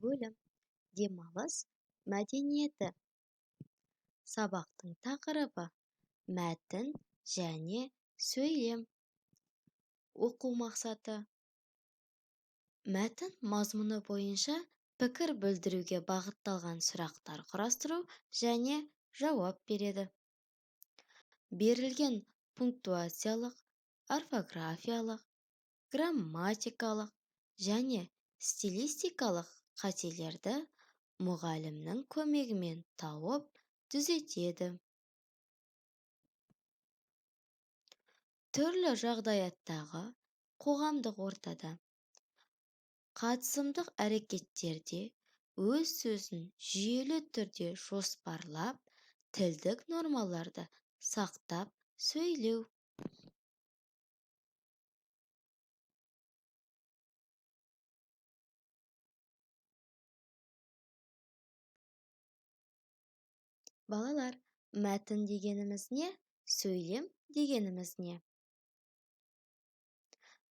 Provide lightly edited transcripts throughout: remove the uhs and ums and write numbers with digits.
Бөлім. Демалыс мәдениеті. Сабақтың тақырыбы: мәтін және сөйлем. Оқу мақсаты: мәтін мазмұны бойынша пікір білдіруге бағытталған сұрақтар құрастыру және жауап береді. Берілген пунктуациялық, орфографиялық, грамматикалық және стилистикалық қателерді мұғалімнің көмегімен тауып түзетеді. Түрлі жағдаяттағы қоғамдық ортада, қатысымдық әрекеттерде өз сөзін жүйелі түрде жоспарлап, тілдік нормаларды сақтап сөйлеу. Балалар, мәтін дегеніміз не? Сөйлем дегеніміз не?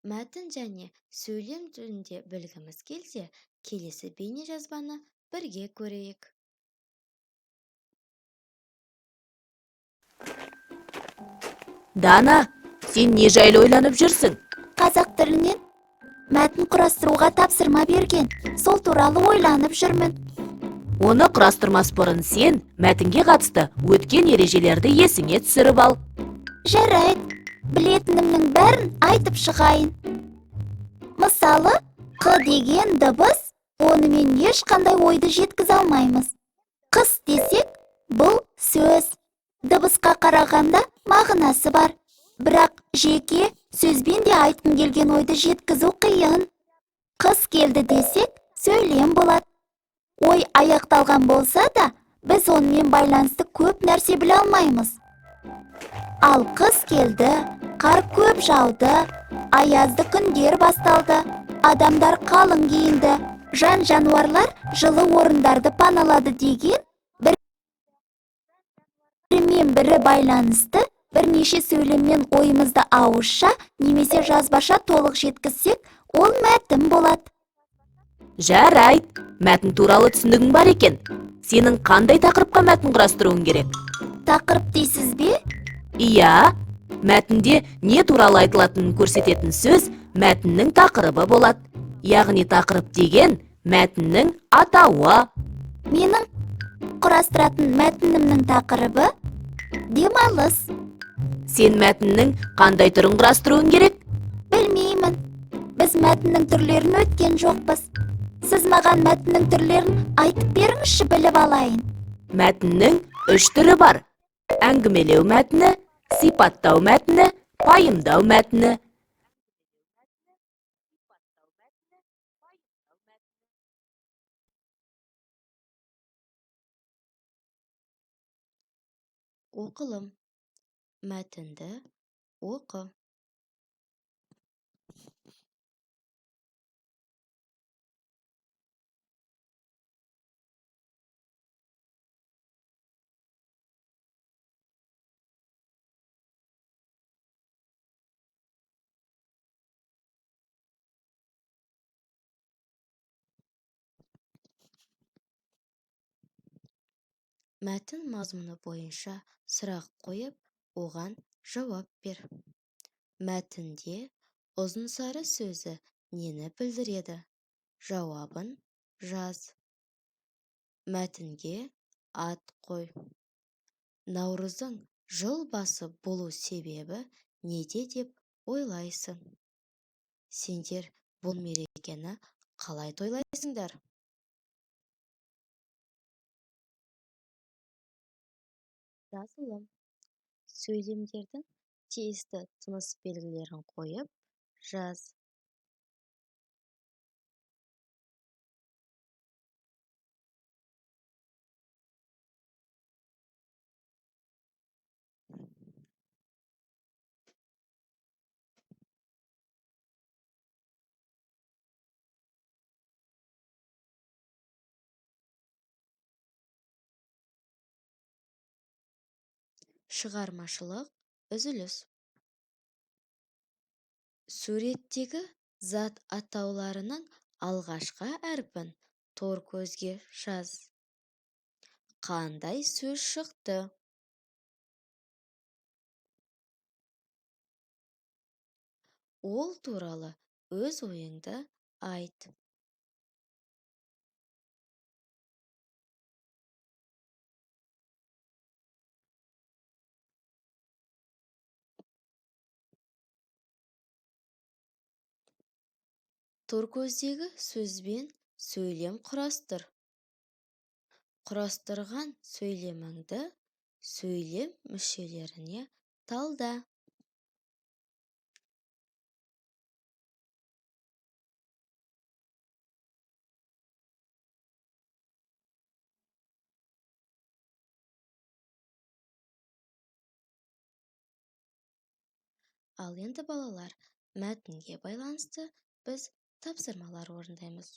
Мәтін және сөйлем жөнінде білгіміз келсе, келесі бейнежазбаны бірге көрейік. Дана, сен не жайлы ойланып жүрсің? Қазақ тілінен мәтін құрастыруға тапсырма берген. Сол туралы ойланып жүрмін. Оны құрастырмас бұрын сен мәтінге қатысты өткен ережелерді есіңе түсіріп ал. Жарайды, білетінімнің бәрін айтып шығайын. Мысалы, қ деген дыбыс, онымен ешқандай ойды жеткізе алмаймыз. Қыс десек, бұл сөз. Дыбысқа қарағанда мағынасы бар. Бірақ жеке сөзбен де айтқың келген ойды жеткізу қиын. Қыс келді десек, сөйлем болады. Ой аяқталған болса да, біз онымен байланысты көп нәрсе біле алмаймыз. Ал қыс келді, қар көп жауды, аязды күндер басталды, адамдар қалың киінді, жан-жануарлар жылы орындарды паналады деген бірімен бірі байланысты бірнеше сөйлеммен ойымызды ауызша немесе жазбаша толық жеткізсек, ол мәтін болады. Жарайды, мәтін туралы түсінігің бар екен. Сенің қандай тақырыпқа мәтін құрастыруың керек? Тақырып дейсіз бе? Иә, мәтінде не туралы айтылатынын көрсететін сөз мәтіннің тақырыбы болады. Яғни тақырып деген мәтіннің атауы. Менің құрастыратын мәтінімнің тақырыбы демалыс. Сен мәтіннің қандай түрін құрастыруың керек? Білмеймін. Біз мәтіннің түрлерін өткен жоқпыз. Сіз маған мәтіннің түрлерін айтып беріңізші, біліп алайын. Мәтіннің үш түрі бар. Әңгімелеу мәтіні, сипаттау мәтіні, пайымдау мәтіні. Оқылым. Мәтінді оқы. Мәтін мазмұны бойынша сұрақ қойып, оған жауап бер. Мәтінде ұзынсары сөзі нені білдіреді? Жауабын жаз. Мәтінге ат қой. Наурыздың жыл басы болу себебі неде деп ойлайсың? Сендер бұл мерекені қалай тойлайсыңдар? Жазылым. Сөйлемдердің тиісті тыныс белгілерін қойып, жаз. Шығармашылық үзіліс. Суреттегі зат атауларының алғашқы әрпін Тор көзге жаз. Қандай сөз шықты? Ол туралы өз ойыңды айт. Торкөздегі сөзбен сөйлем құрастыр. Құрастырған сөйлеміңді сөйлем мүшелеріне талда. Ал енді балалар, мәтінге байланысты біз тапсырмалар орындаймыз.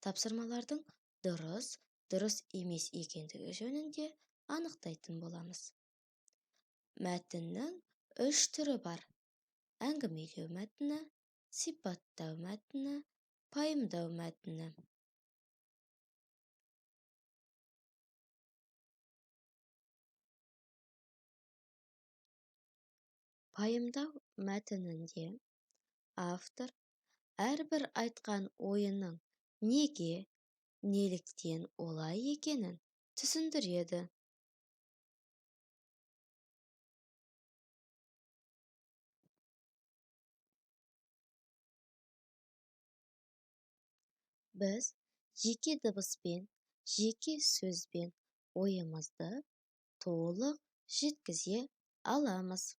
Тапсырмалардың дұрыс, дұрыс емес екендігі жөнінде анықтайтын боламыз. Мәтіннің үш түрі бар. Әңгімелеу мәтіні, сипаттау мәтіні, пайымдау мәтіні. Пайымдау мәтінінде автор әрбір айтқан ойының неге, неліктен олай екенін түсіндіреді. Біз жеке дыбыспен, жеке сөзбен ойымызды толық жеткізе аламыз.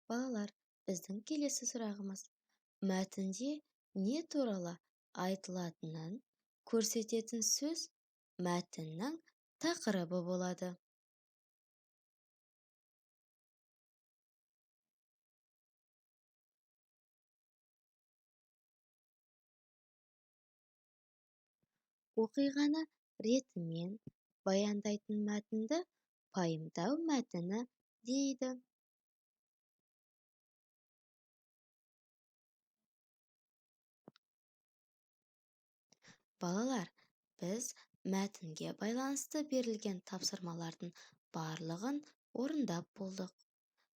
Балалар, біздің келесі сұрағымыз. Мәтінде не туралы айтылатынын көрсететін сөз мәтіннің тақырыбы болады. Оқиғаны ретімен баяндайтын мәтінді пайымдау мәтіні дейді. Балалар, біз мәтінге байланысты берілген тапсырмалардың барлығын орындап болдық.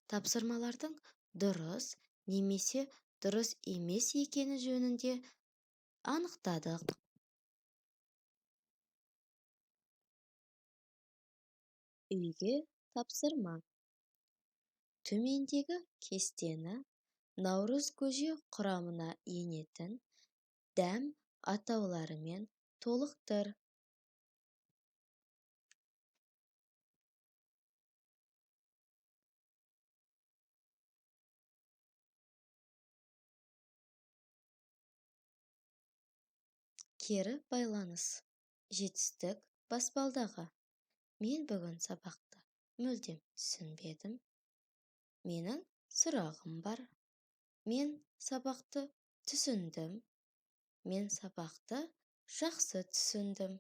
Тапсырмалардың дұрыс немесе дұрыс емес екені жөнінде анықтадық. Үйге тапсырма. Төмендегі кестені наурыз көже құрамына енетін дәм атауларымен толықтыр. Кері байланыс. Жетістік баспалдағы. Мен бүгін сабақты мүлдем түсінбедім. Менің сұрағым бар. Мен сабақты түсіндім. Мен сабақты жақсы түсіндім.